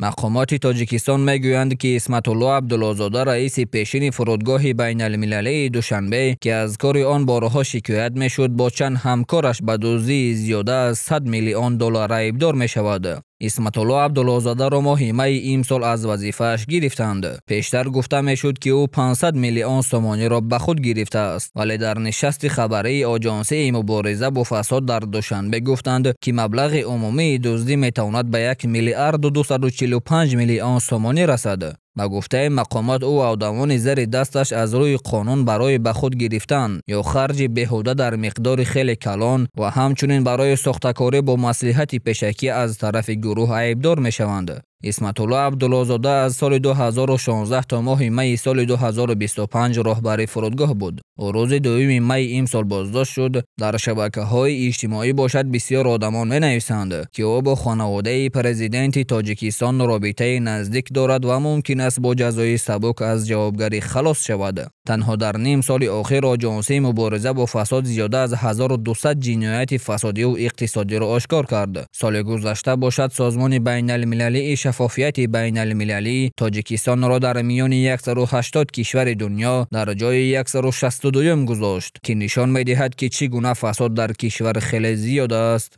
Мақомоти Тоҷикистон мегӯянд, ки Исматулло Абдуллозода, раиси пешини фурудгоҳи байналмилалии Душанбе, ки аз кори он борҳо шикоят мешуд, бо чанд ҳамкораш ба дуздии зиёда аз 100 миллион доллар айбдор мешавад. Исматулло Абдуллозодаро моҳи майи имсол аз вазифааш гирифтанд. Пештар гуфта мешуд, ки ӯ 500 миллион сомониро ба худ гирифтааст, вале дар нишасти хабарии Оҷонсии мубориза бо фасод дар Душанбе гуфтанд, ки маблағи умумии дуздӣ метавонад ба 1 миллиарду 245 миллион сомонӣ расад. Ба гуфтаи мақомот, ӯ ва одамони зери дасташ аз рӯи қонун барои ба худ гирифтан ё харҷи беҳуда дар миқдори хеле калон ва ҳамчунин барои сохтакорӣ бо маслиҳати пешакӣ аз тарафи гурӯҳ айбдор мешаванд. Исматулло Абдуллозода аз соли 2016 то моҳи майи соли 2025 роҳбари фурудгоҳ буд. Ӯ рӯзи 2 майи имсол боздошт шуд. Дар шабакаҳои иҷтимоӣ бошад, бисёр одамон менависанд, ки ӯ бо хонаводаи президенти Тоҷикистон робитаи наздик дорад ва мумкин аст бо ҷазои сабук аз ҷавобгарӣ халос шавад. Танҳо дар ним соли охир Оҷонсии мубориза бо фасод зиёда аз 1200 ҷинояти фасодиву иқтисодиро ошкор кард. Соли гузашта бошад, Созмони байналмилалии шаффофияти байналмилалӣ Тоҷикистонро дар миёни 180 кишвари дунё дар ҷои 162 гузошт, ки нишон медиҳад, ки чӣ гуна фасод дар кишвар хеле зиёд аст.